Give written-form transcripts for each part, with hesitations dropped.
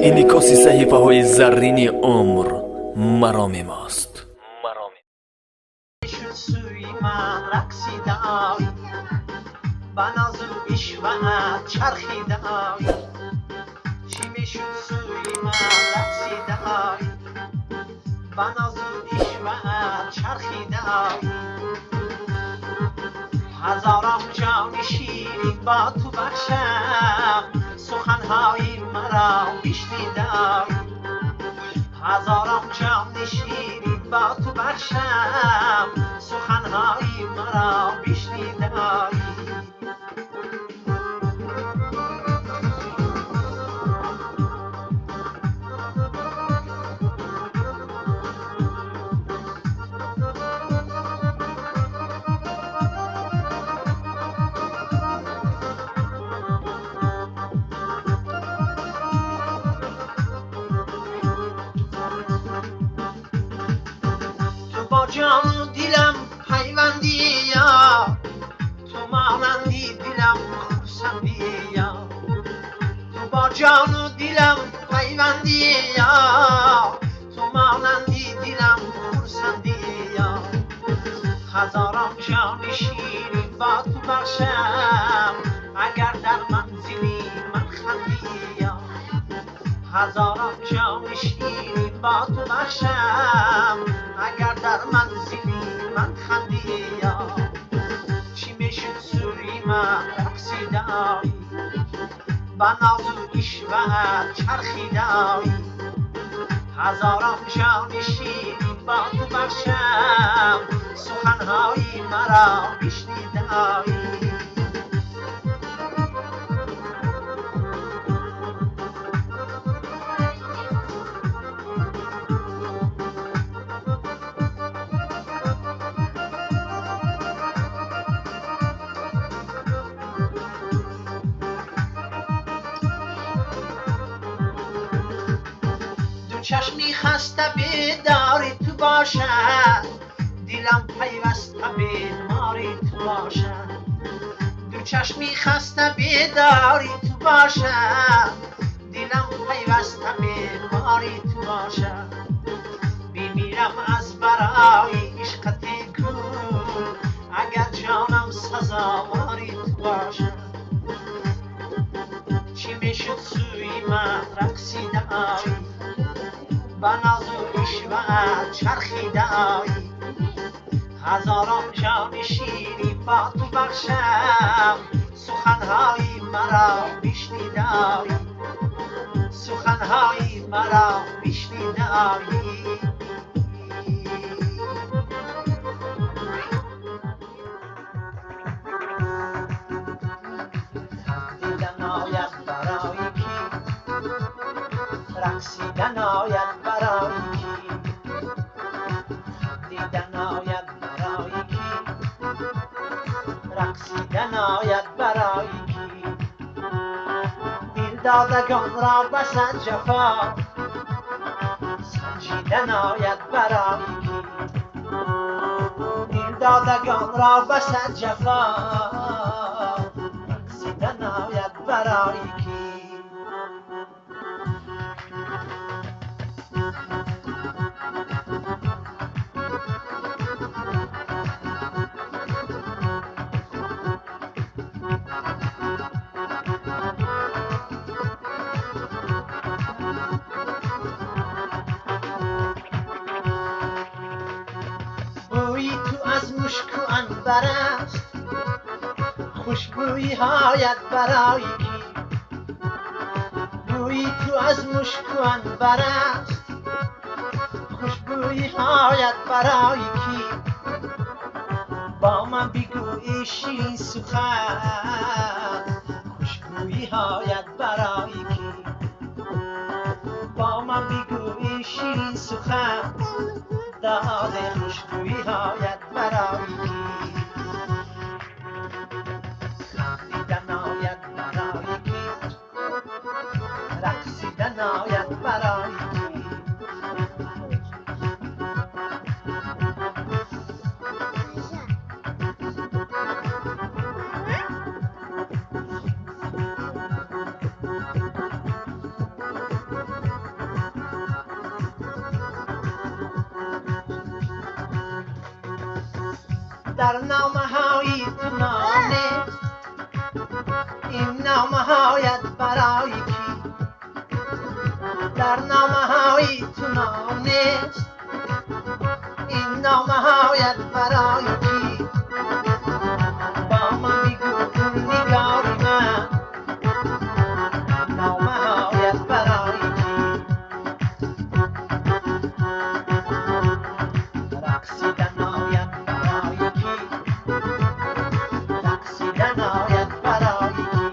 Инъикоси саҳифаҳои заррини умр мароми мост. Сӯи ман рақсидаой, ба назу ишваат чархидаой. Чӣ мешуд сӯи ман рақсидаой, ба назу ишваат чархидаой. Ҳазорон ҷони ширин бо ту бахшам, суханҳои маро бишнидаой. Ҳазорон ҷони ширин бо ту бахшам, суханҳои маро бишнидаой. Ҷону дилам пайвандия, ту монанди дилам хурсандия. Ту бо ҷону дилам пайвандия, ту монанди дилам хурсандия. Ҳазорон ҷони ширин бо ту бахшам, агар дар манзили ман хандия. Ҳазорон ҷони ширин бо ту бахшам, агар дар манзили ман хандия. Чӣ мешуд сӯи ман рақсидаой, ба нозу ишваат чархидаой. Ҳазорон ҷони ширин бо ту бахшам, суханҳои маро бишнидаой. Чашми хаста бедори ту бошад, дилам пайваста бемори ту бошад. Ду чашми хаста бедори ту бошад, дилам пайваста бемори ту бошад. Бимирам аз барои ишқат гул, агар ҷонам сазовори ту бошад. Чӣ мешуд сӯи ман рақсидаой, ба назу ишваат чархидаой. Ҳазорон ҷони ширин бо ту бахшам, суханҳои маро бишнидаой. Суханҳои маро бишнидаой. Хандидан ояд барои кӣ, рақсидан ояд барои кӣ. Хандидан ояд барои кӣ, рақсидан ояд барои кӣ. Дилдодагонро басад ҷафо, санҷидан ояд барои кӣ. Дилдодагонро басад ҷафо, рақсидан ояд барои кӣ. Бӯи ту аз мушку анбар аст, хушбӯиҳоят барои кӣ. Бӯи ту аз мушку анбар аст, хушбӯиҳоят барои кӣ. Бо ман бигӯ ширин сухан, хушбӯиҳоят барои кӣ. Бо ман бигӯ ширин сухан, доди хушбӯиҳоят барои кӣ. Хандидан ояд барои кӣ, рақсидан ояд барои кӣ. Дар номаҳои ту ном нест, ин номаҳоят барои кӣ? Дар номаҳои ту ном нест, ин номаҳоят барои кӣ? Бо ман бигӯ нигори ман, номаҳоят барои кӣ? Рақсидан ояд барои кӣ? Рақсидан ояд барои кӣ?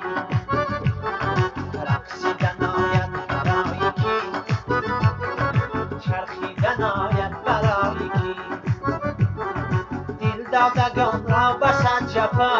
Рақсидан ояд барои кӣ? Чархидан ояд барои кӣ? Дилдодагонро басад ҷафо.